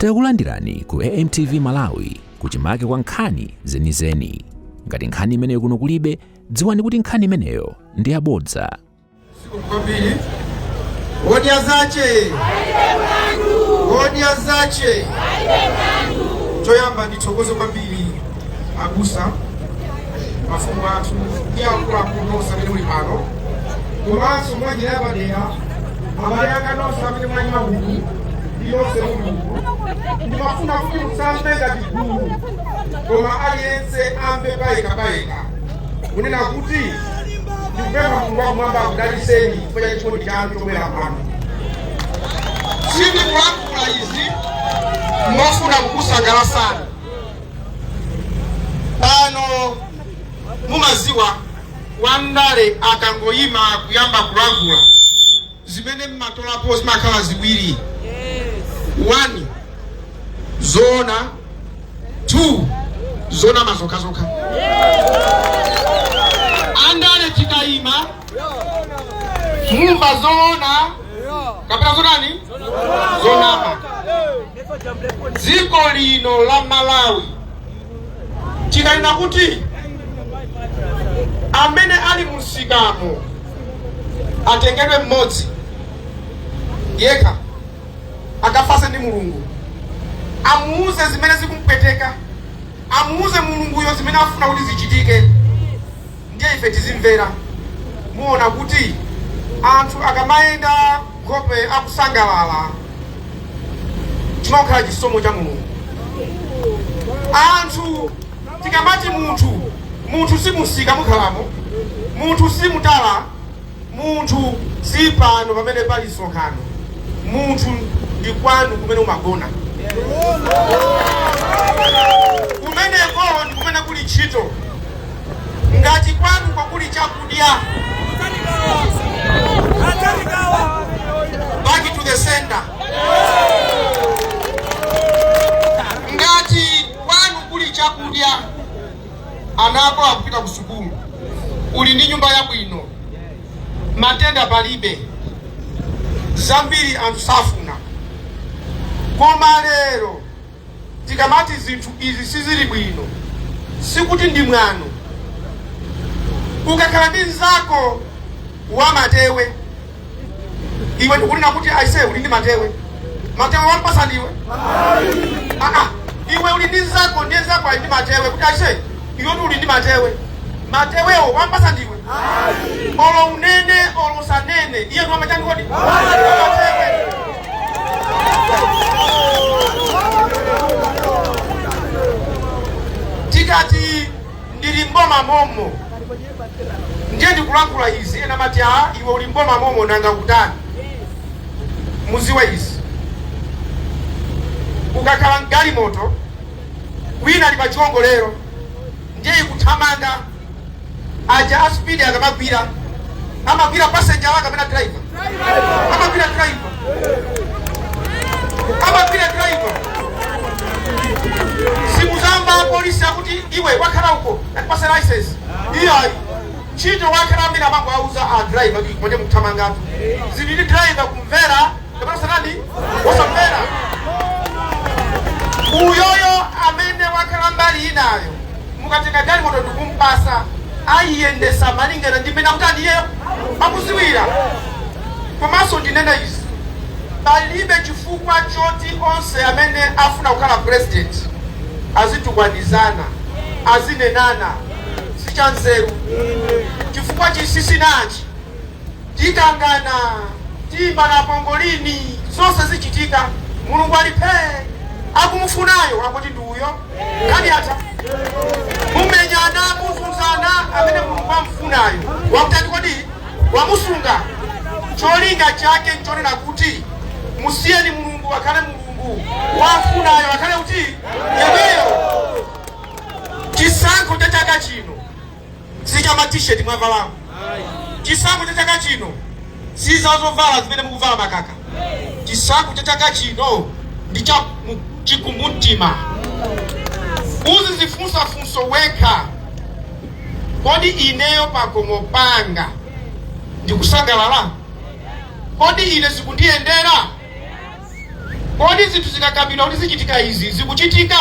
Takulandirani ku AMTV Malawi kuchimake kwa nkhani zenizeni. Ngati nkhani imeneyo kuno kulibe, dziwani kuti nkhani imeneyo ndi yabodza. Kwambiri odya zache odya zache. Choyamba ndithokoze kwambiri abusa, mafumu athu ndi akuluakulu nonse amene muli pano, komanso mwanjira yapadera abale anga nonse amene mwayima uku ndi nonse muli uku. Ndimafuna kuti musamve ngati gulu, koma aliyense amve payekha payekha, kunena kuti ndikupempha Mulungu wakumwamba akudalitseni chifukwa cha chikondi chanu chobwera pano. Sindikulankhula izi mofuna kukusangalatsani pano. Mumaziwa, wandale akangoyima kuyamba kulankhula, zimene mmatolapo zimakhala ziwiri: 1 zoona, 2 zonama zokhazokha. Andale tikayima, mumva zoona kapena zotani? Zonama. Dziko lino la Malawi, tikanena kuti amene ali mumsikamo atengedwe mmodzi yekha, akafase ndi Mulungu, amuuze zimene zikumpweteka, amuuze Mulunguyo zimene afuna kuti zichitike, ndiye ife tizimvera, muona kuti anthu akamayenda nkhope akusangalala, chimakhala chisomo cha Mulungu. Anthu tikamati munthu, munthu si musika mukhalamo, munthu si mutala, munthu si pano pamene pali msonkhano, munthu ndi kwanu kumene umagona. Kumeneko ndi kumene kuli ntchito. Ngati kwanuko kuli chakudya, back to the sender. Ngati kwanu kuli chakudya, ana ako akupita ku sukulu, uli ndi nyumba yabwino, matenda palibe, zambiri anthu safuna. Koma lero tikamati zinthu izi sizili bwino, sikuti ndi mwano. Ukakhala ndi mnzako wa matewe, iwe ndikunena kuti, "Aise, uli ndi matewe." Matewe wampasa ndiwe? Aa, iwe uli ndi nzako, ndiye nzako ali ndi matewe, kuti, "Aise, iwe uli ndi matewe." Matewewo wampasa ndiwe? Olo unene olo usanene, iye ndi wamachani kodi? Matewe. Tikati ndili mboma momo, ndiye ndikulankhula izi, ena mati, "A, iwe uli mboma momo, nanga kutani?" Muziwe izi: ukakhala mgalimoto, wina ali pa chiwongolero, ndiye ikuthamanga, aja a speed akamagwira, amagwira passenger kapena driver? Amagwira driver, amagwira driver. Simuzamva polisi akuti, "Iwe wakhala uko, atipase license." Iyayi, ntchito wakhala amene amango auza a driver kuti mwende mukuthamangatu. Zili ndi driver kumvera kapena sanani wosamvera. Uyoyo amene wakhala mbali inayo, mukatenga galimoto ndikumpasa, ayiyendesa malingana ndi mmene akuti andiyeyo akuziwira. Komanso ndinena izi: palibe chifukwa choti onse amene afuna kukhala president azitukwanizana, azinenana. Sichanzeru, chifukwa chisisinachi tikangana, tiyimbana pongolini, zonse zichitika. Mulungu alipe akumufunayo, akuti ndi uyo, nkhani yatha. Mumenyana, muzunzana, amene Mulungu amfunayo wakutani kodi? Wamusunga. Cholinga chake nchonena kuti musiyeni Mulungu akhale Mulungu, wamfunayo akhale kuti yemweyo. Chisankho cha chaka chino si cha ma T-shirt mwavalamo. Chisankho cha chaka chino si za zovala zimene mukuvala makaka. Chisankho cha chaka chino ndi cha chikumbumtima. Uzizifunsa funso wekha: kodi ineyo pakomo panga ndikusangalala? Kodi ine zikundiyendera? Kodi zinthu zikakambidwa kuti zichitika izi, zikuchitika?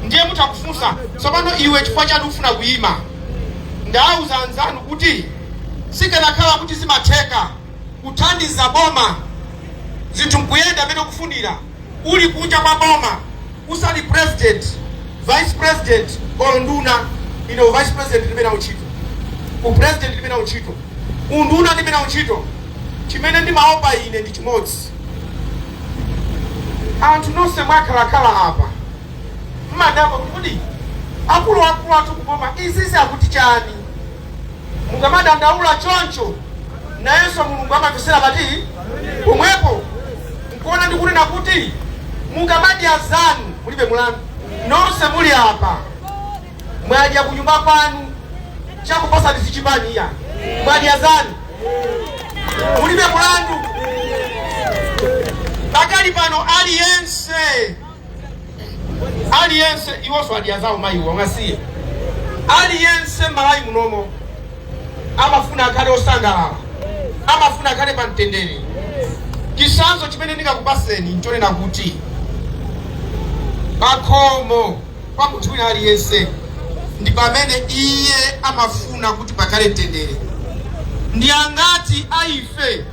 Ndiye mutakufunsa tsopano, iwe chifukwa chani ufuna kuyima? Ndauza anzanu kuti sikanakhala kuti zimatheka kuthandiza boma, zinthu nkuyenda amene ukufunira, uli kunja kwa boma, usali president, vice president olo nduna. Ine vice president ndilibe nawo ntchito, upresident ndilibe nawo ntchito, unduna ndilibe nawo ntchito. Chimene ndimaopa ine ndi chimodzi. Anthu nonse mwakhalakhala apa, mmadabwa kuti kodi akuluakulu athu kuboma izizi akuti chani? Mukamadandaula choncho, nayenso Mulungu amamvesera pati pomwepo. Nkuona ndikunena kuti mukamadya zanu mulibe mulandu. Nonse muli apa mwadya kunyumba kwanu, chakupasani sichipani iya, mwadya zanu, mulibe mulandu. Pakali pano aliyense, aliyense, iwonso adya zawo, mayiwo angasiye. Aliyense Malawi munomo amafuna akhale osangalala, amafuna akhale pa mtendere. Chisanzo chimene ndingakupaseni nchonena kuti pakhomo pa munthu wina aliyense ndi pamene iye amafuna kuti pakhale mtendere. Ndi angati aife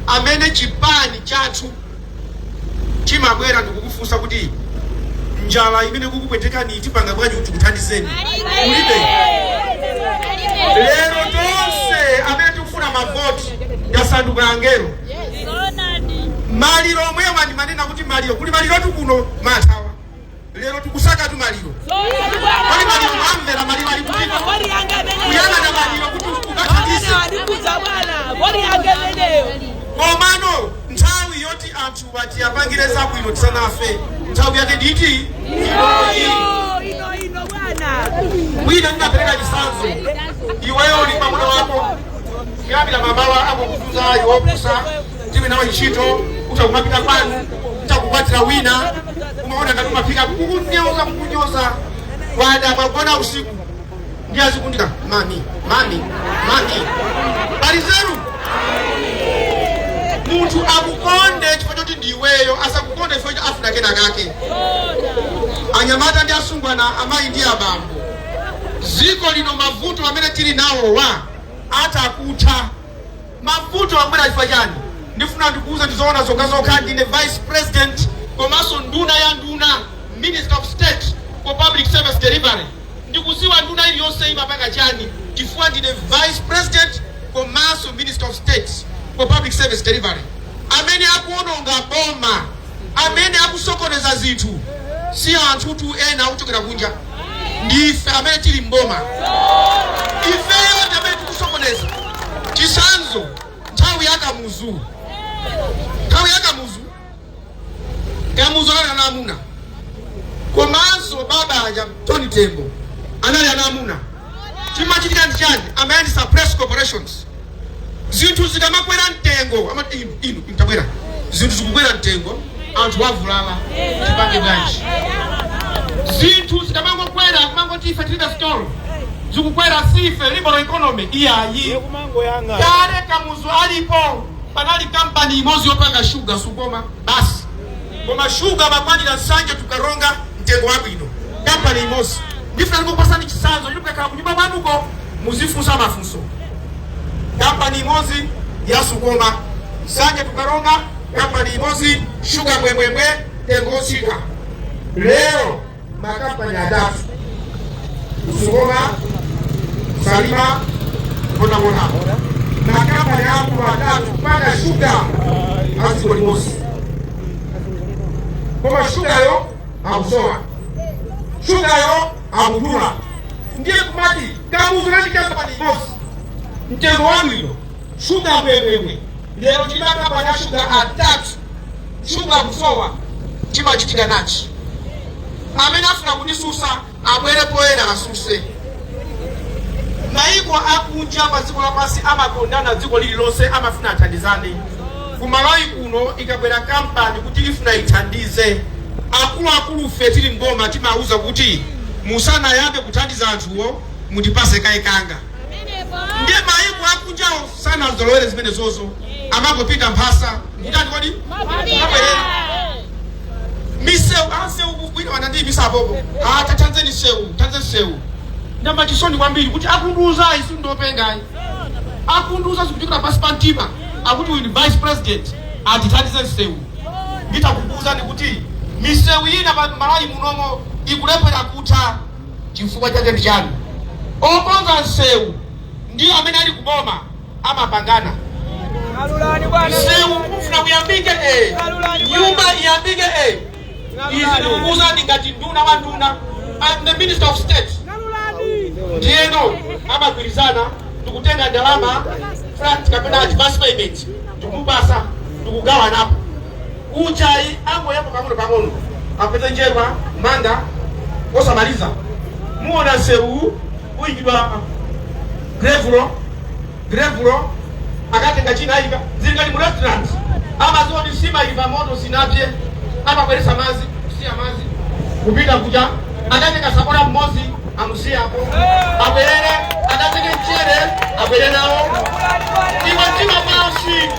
amene chipani chathu chimabwera ndikukufunsa kuti njala imene kukupwetekani tipanga bwanji kuti kuthandizeni? Kulibe. Lero tonse amene tikufuna mavoti tasanduka angelo. Maliro omwewa ndimanena kuti maliro, kuli malirotu kuno, mathawa. Lero tikusakatu maliro. Kodi maliro mwamvera? Maliro ali kuti? Kuyang'ana maliro kuti ukathandize. Komano nthawi yoti anthu ati apangire zabwino tisanafe, nthawi yake nditi inoyi. Wina ndinapereka chisanzo: iweyo uli mwamuna wako, kuyambira mamawa akukuzuza, iwopusa, timi nawo ntchito, utakumapita kwanu, utakukwatira wina, umaona ngati umafika kukunyoza, kukunyoza, wada mwagona usiku ndi azikundika, "Mami, mami, mami." Pali zeru? Munthu akukonde chifukwa choti ndiweyo, asakukonde chifukwa choti afuna kena kake. Anyamata ndi asungwana, amayi ndi abambo, dziko lino mavuto amene tili nawowa atakutha, mavuto amwera chifukwa chani? Ndifuna ndikuuza, ndizoona zokhazokha. Ndine vice president komanso nduna ya nduna, Minister of State for Public Service Delivery. Ndikuziwa nduna iliyonse imapanga chani chifukwa ndine vice president komanso Minister of State for Public Service Delivery. Amene akuononga boma, amene akusokoneza zinthu, si anthutu ena akuchokera kunja, ndife amene tili mboma. Ifeyo ndi amene tikusokoneza. Chisanzo, nthawi ya Kamuzu, nthawi ya Kamuzu, Kamuzu anali ana amuna, komanso baba aja Tony Tembo anali ana amuna. Chimachitika ndi chani? Amayandisa Press Corporations. Zinthu zikamakwera mtengo amati, "Inu, inu, tabwera, zinthu zikukwera mtengo, anthu avulala, tipange bwanji?" Zinthu zikamangokwera kumangoti, "Ife tilibe store, zikukwera sife, liberal economy." Iyayi, kale Kamuzu alipo, panali kampani imodzi yopanga shuga, Sukoma basi. Koma shuga makwanira Nsanje, Tukaronga, mtengo wabwino, kampani imodzi. Ndifuna ndikupasani chisanzo chiti mukakhala kunyumba kwanuko muzifunsa mafunso. Kampani imodzi ya Sukoma, Nsanje Tukaronga, kampani imodzi, shuga mbwembwembwe, mtengo wotsika. Lero makampani atatu: Sukoma, Salima, Nkhotakota. Makampani akulu atatu kupanga shuga aziko limodzi, koma shugayo akusowa, shugayo akudula. Ndiye kumati Kamuzu nali kampani imodzi, mtengo wabwino, shuga mbwembwembwe. Lero tili makampani a shuga atatu, shuga akusowa. Chimachitika nachi? Amene afuna kundisusa abwere poyera asuse. Maiko akunja pa dziko lapansi amakondana, dziko lililonse amafuna athandizane. Ku Malawi kuno ikabwera kampani kuti ifuna ithandize, akuluakulu fe tili mboma timawuza kuti musanayambe kuthandiza anthuwo mutipase kaye kanga. Ndiye maiko akunjawo sanazolowere zimene zozo. Amangopita mphasa nditani kodi mabwerera misewu ansewu bwino wanandiyimisa apopo atathanzeni sewu thanze sewu. Ndamba chisoni kwambiri kuti akundiuza ayi, sindopengayi, akundiuza zikuchokera pasi pa mtima, akuti uyu ndi vice president atithandize msewu. Nditakukuwuzani kuti misewu ina pa Malawi munomo ikulephera kutha chifukwa chake ndi chani? Okonza msewu ndi amene ali kuboma amapangana. Msewu kufuna kuyambike, nyumba iyambike, izi ndikukuwuzani ngati nduna wa nduna. I'm the minister of state. Ndiyeno amagwirizana ndikutenga ndalama flat kapena advance payment, ndikubasa ndikugawanapo. Uchayi angoyamba pang'ono pang'ono, apeze njerwa manga osamaliza. Muona msewu uyikidwa gravel, gravel akatenga china ayika, zili ngati mu restaurant. Amaziwa kuti nsima ili pamoto sinapye, amabweresa mazi, kusiya mazi kupita kuja, akatenga sakola mmodzi amusiyapo, abwerere akatenge mchere abwere nawo. Iwe mtima pansi,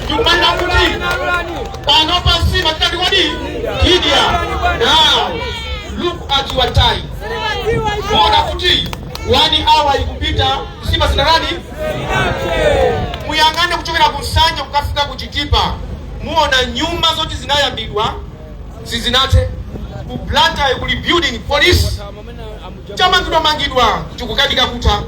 ndikumanena kuti pano pa nsima titati kodi kidya. Now look at your time, muona kuti one hour ikupita, nsima zinarani. Muyang'ane kuchokera ku Nsanje kukafika ku Chitipa, muona nyumba zoti zinayambidwa sizinathe. Ku Blantyre kuli building police chamangidwa mangidwa chikukanika kutha.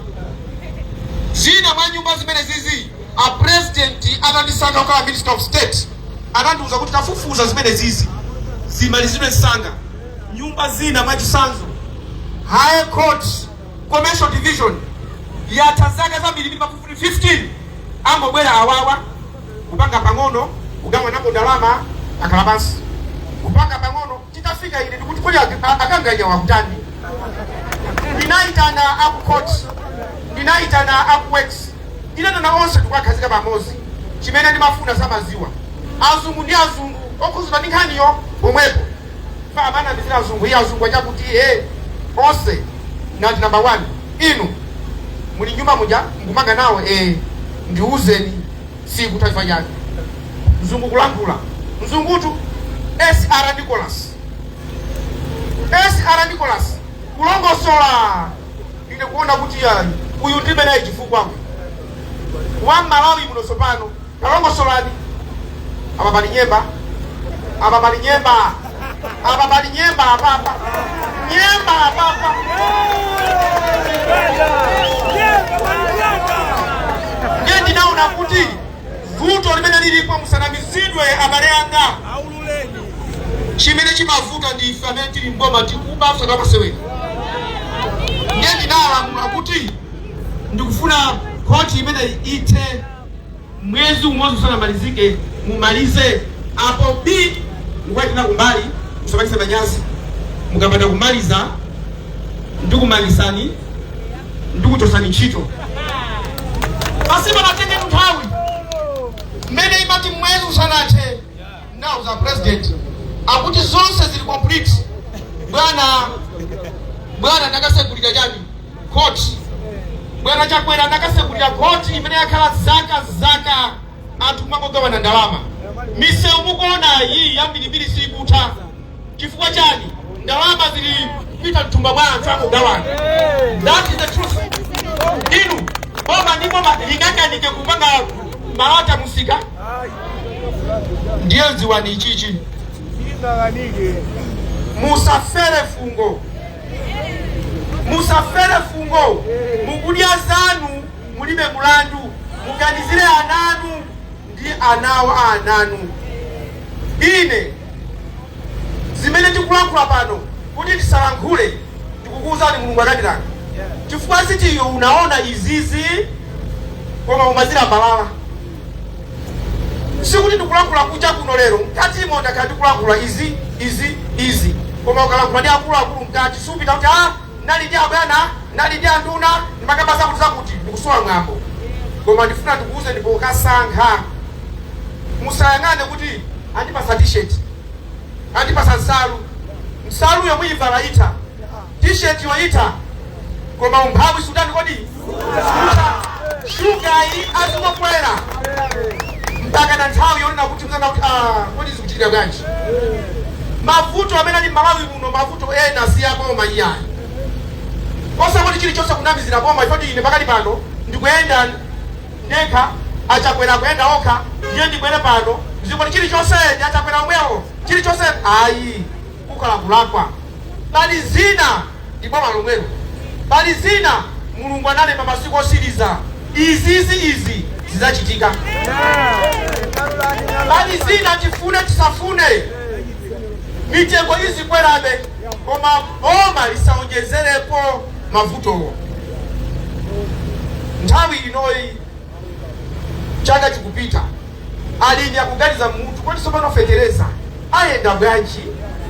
Zina mwa nyumba zimene zizi, a president atandisankha kukhala minister of state anandiuza kuti tafufuza zimene zizi zimalizidwe msanga. Nyumba zina, mwachisanzo High Court Commercial Division, yatha zaka zambiri, pafupi 15. Angobwera awawa kupanga pang'ono, kugawa napo ndalama, akhala pansi kupanga pang'ono. Titafika ine ndikuti kodi akanganya wakutani? Ndinayitana aku court, ndinayitana aku works, ndinayitana onse tikuwakhazika pamodzi. Chimene ndimafuna samaziwa azungu ndi azungu okhuzidwa ndi nkhaniyo pomwepo fa amanamizira azungu, iye azungu achakuti onse. Nati number one, inu muli nyumba muja mukumanga nawo, ndiuzeni siku taifa chake. Mzungu kulankhula, mzungutu Sr Nicholas, Sr Nicholas kulongosola. Ine kuona kuti ayi, uyu ndibe naye chifukwa wa Malawi muno. Tsopano kalongosolani, apa pali nyemba, apa pali nyemba, apa pali nyemba, apapa nyemba, apapa. Ndiye ndinaona kuti vuto limene lilipo, musanamizidwe abale anga, chimene chimavuta ndi ife amene tili mboma, tikuba usakamasewera. Ndiye ndinalamula kuti ndikufuna khoti imene ithe mwezi umodzi usanamalizike, mumalize. Apo b ndikuwatina kumbali, musapangise manyazi. Mukapanda kumaliza ndikumalisani, ndikuchosani ntchito. Pasipa patenge nthawi mmene imati mwezi usanathe. Nauza president akuti zonse zili complete bwana. Bwana ndakasegulira chani court? Bwana Chakwera ndakasegulira court imene yakhala zaka zaka anthu kumangogawana ndalama. Misewu mukuona iyi yambirimbiri sikutha chifukwa chani? Ndalama zili kupita mthumba mwa anthu akugawana. That is the truth. Inu boma ndi boma lingakanike kupanga malata musika? Ndiye dziwani ichichi, musafere fungo, musafere fungo. Mukudya zanu, mulibe mulandu. Muganizire ananu ndi anawo a ananu. Ine zimene tikulankhula pano kuti tisalankhule, ndikukuwuzani, Mulungu anatilanga chifukwa sitiyo unaona izizi koma umazilambalala. Sikuti ndikulankhula kucha kuno lero, mkatimo ndakhala ndikulankhula izi izi izi, koma ukalankhula ndi akuluakulu mkati supita kuti ah, nali ndi abwana, nali ndi anduna, ndimakamba zakuti zakuti, ndikusowa mwambo. Koma ndifuna ndikuuze, ndipo ukasankha musayang'ane kuti andipasa T-shirt, andipasa nsalu. Nsalu yomwe ivala ita, T-shirt yoyita, koma umphawi sudani kodi sutha. Shugayi azikukwera. Mpaka na nthawi yonena kuti mzana kuti, ah, kodi zikuchitika bwanji? Mavuto amene ali m'Malawi muno, mavuto ena si aboma iyayi. Osangoti chilichonse kunamizira boma. Ifoti ine pakali pano ndikuyenda ndekha, Achakwera kuyenda okha, ndiye ndibwere pano zikoti chilichonse ndi Achakwera omwewo, chilichonse ayi, kukhala kulakwa. Pali zina ndi boma lomwelo, pali zina Mulungu analemba masiku osiriza izizi, izi zizachitika. Pali zina tifune tisafune, mitengo izikwerabe, koma boma lisaonjezerepo mavutowo. Nthawi inoyi, chaka chikupita, alimi akuganiza mutu, kodi tsopano fetereza ayenda bwanji?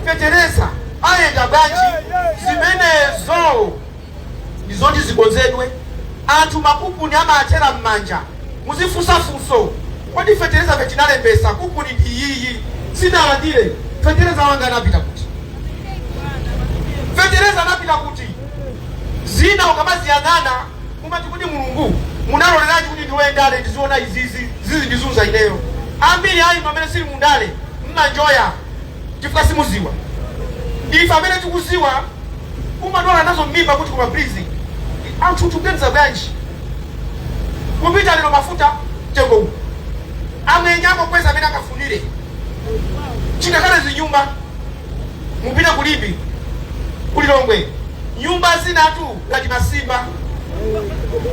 Fetereza ayenda bwanji? Zimenezo ndizoti zikonzedwe. Anthu makupuni amathera m'manja. Muzifunsafunso, kodi fetereza fe tinalembesa, kupuni ndi iyiyi, sinalandire fetereza wanga, anapita kuti? Fetereza anapita kuti? Zina ukamaziyang'ana mumati, kuti Mulungu munaloleranji kuti ndiwendale ndiziona izizi, zizi ndizunza ineyo? Ambiri ayi amene sili mundale mmanjoya chifukwa simuziwa. Ife amene tikuziwa umadwala nazo mmimba kuti, koma please, anthu tikuganiza bwanji? Kupita lero mafuta mtengo uwu, amwenye akokweza amene akafunire chingakale zinyumba. Mupite kulimbi, kulilongwe, nyumba zinatu ngati masimba,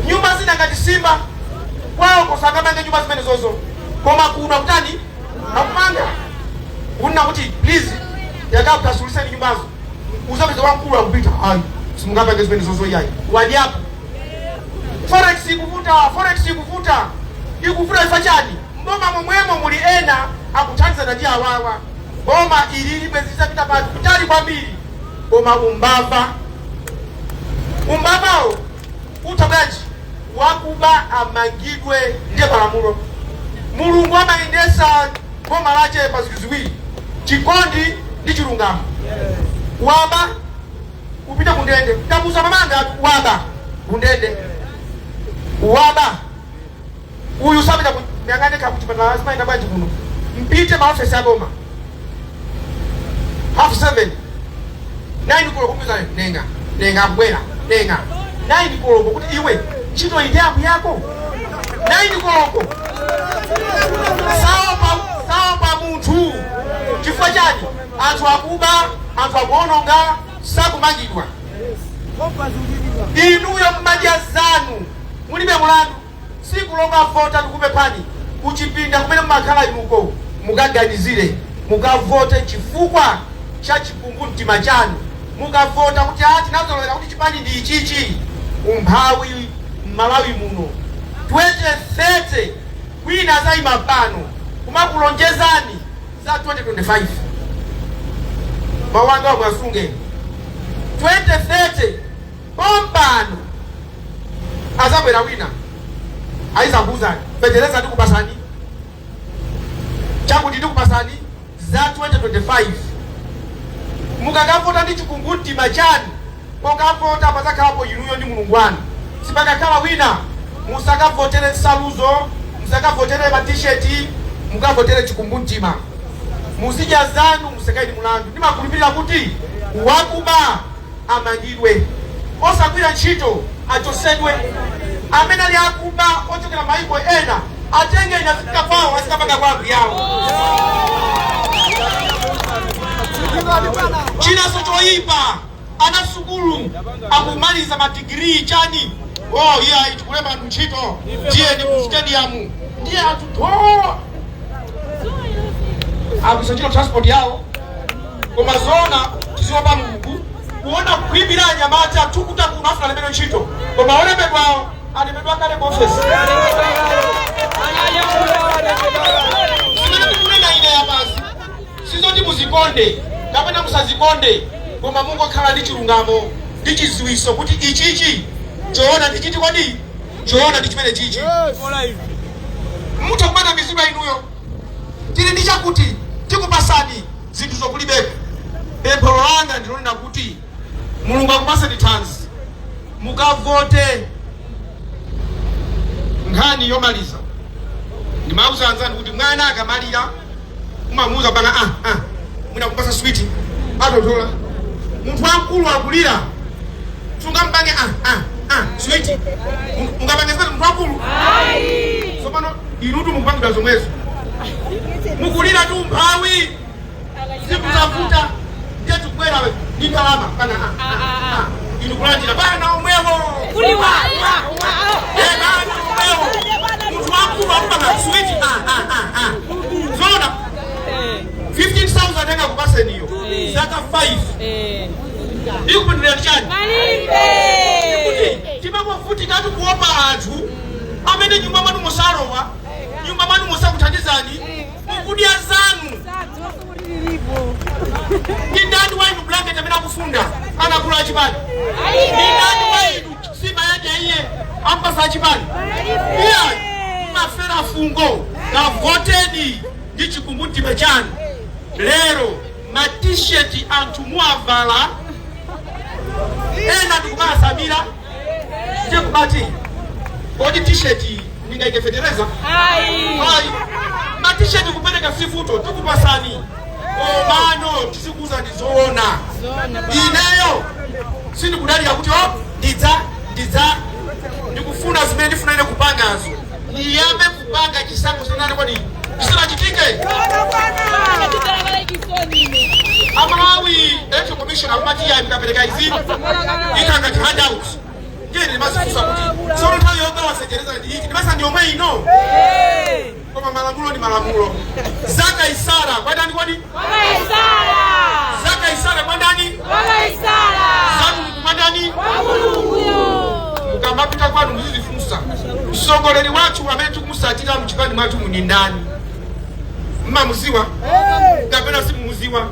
nyumba zina ngati simba kwawo kosangamange nyumba zimene zozo, koma kuno akutani? Akumanga. Kunena kuti, please, yakapasuliseni nyumbazo. Uzapeza wamkulu akupita, ayi, simungapange zimene zozo iyayi, wadyapo. Forex ikuvuta, forex ikuvuta, ikuvuta ifa chani? Mboma momwemo muli ena akuthandizana ndi awawa. Boma ili libwezi lisapita pa kutali kwambiri, koma umbava, umbavawo utha bwanji? Wakuba amangidwe, ndiye malamulo. Mulungu amayendesa boma lache pa zinthu ziwiri, chikondi ndi chilungamo. Waba, upite kundende. Tamuza mamanga, waba, kundende. Waba uyu sapita yang'ane kakuchipatala, zimayenda bwanji kuno? Mpite maofesi aboma 7:30, 9 koloko, kupita nenga nenga, akubwera nenga 9 koloko kuti iwe ntchito indi yaku yako 9 koloko. Saopa, saopa munthu. Chifukwa chani? Anthu akuba, anthu akuononga, sakumangidwa. Inuyo mmadya zanu, mulibe mulandu. Siku lokavota, tikupemphani, kuchipinda kumene mumakhala inuko mukaganizire, mukavote chifukwa cha chikumbumtima chanu. Mukavota kuti a tinazolowera kuti chipani ndi ichichi, umphawi m'Malawi muno 2030 wina azayima pano kumakulonjezani za 2025. Mawu anga mwasunge, 2030 pompano azabwera wina ayizakuuzani, fetereza ndikupasani, chakuti ndikupasani, za 2025. Mukakavota ndi chikumbumtima chanu, pokavota pazakhalapo inuyo ndi Mulungu wanu, sipakakhala wina. Musakavotere nsaluzo, musakavotere matisheti, mukavotere chikumbumtima. Muzidya zanu, musakaini mulandu. Ndimakhulupirira kuti wakuba amangidwe, osagwira ntchito achosedwe, amene ali akuba ochokera maiko ena atenge ina azipita kwawo, azikapanga kwa yawo. Chinanso choyipa, anasukulu akumaliza madigiri chani, oh iya, tikulemba anthu ntchito, tiyeni ku stadium. Ndiye anthu tho agwisa ntchito transport yawo. Koma zona tiziopa Mulungu, kuona kuimbira anyamata tukuta kuno afuna alembedwe ntchito, koma olembedwawo alembedwa kale ku ofesi. Zimene tikunena ine yapazi sizoti muzikonde kapena musazikonde, koma mungokhala ndi chilungamo ndi chiziwiso kuti ichichi choona ndi chiti. Kodi choona ndi chimene chichi mutha kumana mizimu inuyo? Tili ndi chakuti tikupasani zinthu zokulibeko. Pemphero langa ndilonena kuti Mulungu akupaseni thanzi, mukavote. Nkhani yomaliza, Ndimauza anzanu kuti mwana akamalira umamuuza bana, mwina kupasa switi atotola. Munthu wamkulu akulira, sungampange switi. Ungapange zimene munthu wamkulu? Tsopano inutu mukupangidwa zomwezo, mukulira tu umphawi, zikuzavuta, ndiye tikubwera ndi ndalama kana inu kulandira bana omwewo. Eh, bana omwewo. Munthu wamkulu akupanga switi zona 15,000 angakupaseniyo zaka 5 ikupindulira chani? Kuti timakuvutikatu kuopa anthu amene nyumba mwanu musalowa, nyumba mwanu musakuthandizani, mukudya zanu. Ndi ndani wa inu blanket amene akufunda anakula achipani? Ndi ndani wa inu sima yadya iye ampasa achipani? Iya, mafera fungo. Kavoteni ndi chikumbumtima chanu. Lero matisheti anthu muavala, ena ndikumasamira ndikubati, kodi tisheti ndingaike fetereza? Ayi, matisheti kupereka sivuto, tikupasani, komano tizikuuza ndizoona. Ineyo sindikudalira kuti o ndidza ndikufuna zimene ndifuna ine kupangazo, ndiyambe kupanga chisankho sanane kwani chisanachitike. Amalawi, Electoral Commission akumati yayi, mukapereka izi ikangati handout. Ndiye ndimazifunsa kuti tsono nthawi yogawa fetereza ndi iti? Ndimasa ndi yomwe ino, koma malamulo ndi malamulo. Za Kaisara kwa ndani kodi? Za Kaisara kwa ndani? Za Mulungu kwa ndani? Mukamapita kwanu muzizifunsa, mtsogoleri wathu amene tikumusatira mchipani mwathu muni ndani? Mmamuziwa kapena simumuziwa?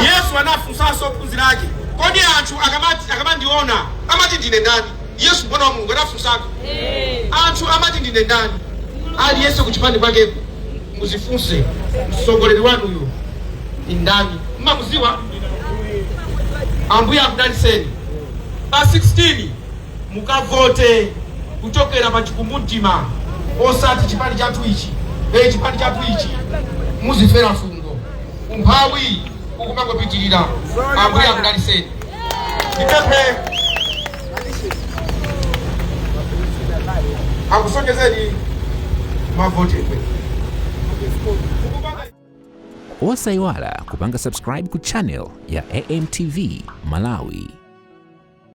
Yesu anafunsanso ophunzira ake, kodi anthu akamati akamandiona amati ndine ndani? Yesu mwana wa Mulungu anafunsako, anthu amati ndine ndani? Aliyense kuchipani kwakeko muzifunse, mtsogoleri wanuyo ndi ndani? Mmamuziwa? Ambuye akudaliseni. Pa 16 mukavote kuchokera pa chikumbumtima, osati chipani chathu ichi, chipani chathu ichi. Muzifera fungo, umphawi ukumangopitirira. Ambuye akudaliseni. Ndipemphe akusonyezeni mavotedwe. Osayiwala kupanga subscribe ku channel ya AMTV Malawi.